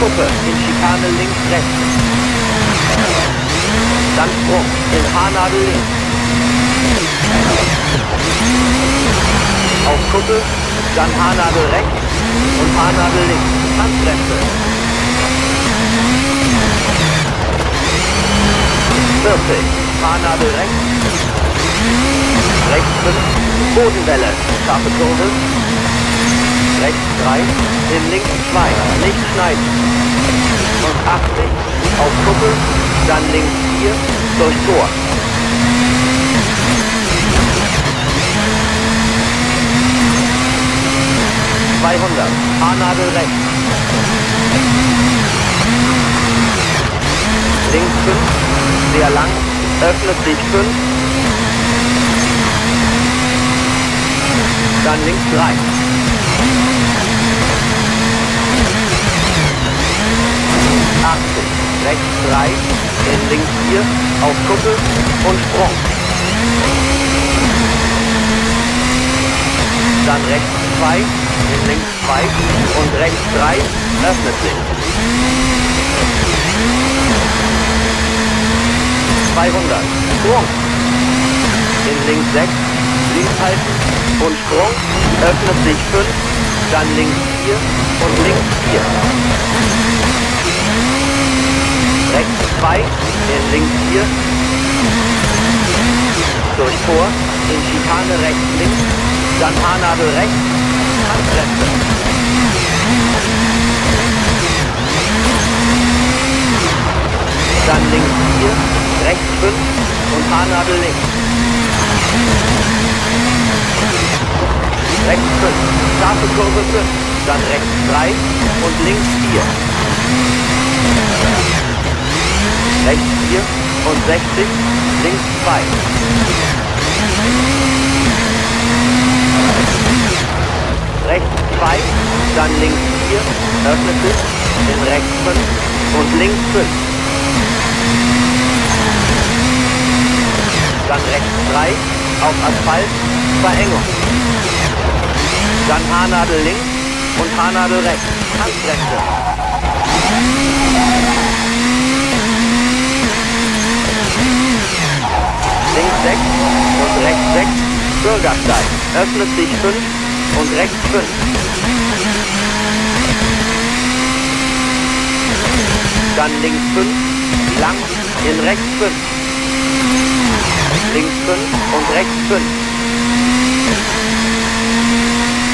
Kuppe, in Schikane links rechts. Dann Sprung, in Haarnadel links. Auf Kuppe, dann Haarnadel rechts und Haarnadel links. Handbremse. 40, Haarnadel rechts. Rechts 5, Bodenwelle, scharfe Kurve. Rechts 3, in links 2, nicht schneiden. Und 80, auf Kuppe, dann links 4, durch Tor. 200, Haarnadel rechts. Links 5, sehr lang, öffnet sich 5. Dann links 3. 80, rechts 3, in links 4, auf Kuppe und Sprung. Dann rechts 2, in links 2 und rechts 3, öffnet sich. 200, Sprung. In links 6, links halten und Sprung, öffnet sich 5, dann links 4 und links 4. Rechts 2, in links 4, durch Tor, in Schikane rechts links, dann Haarnadel rechts, Handbremse. Dann links 4, rechts 5 und Haarnadel links. Rechts 5, scharfe Kurve 5, dann rechts 3 und links 4. Rechts 4 und 60, links 2. Rechts 2, dann links 4, öffnet sich, in rechts 5 und links 5. Dann rechts 3, auf Asphalt, Verengung. Dann Haarnadel links und Haarnadel rechts, Handbremse. Links 6 und rechts 6, Bürgersteig, öffnet sich 5 und rechts 5. Dann links 5, lang in rechts 5. Links 5 und rechts 5.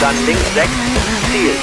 Dann links 6, Ziel.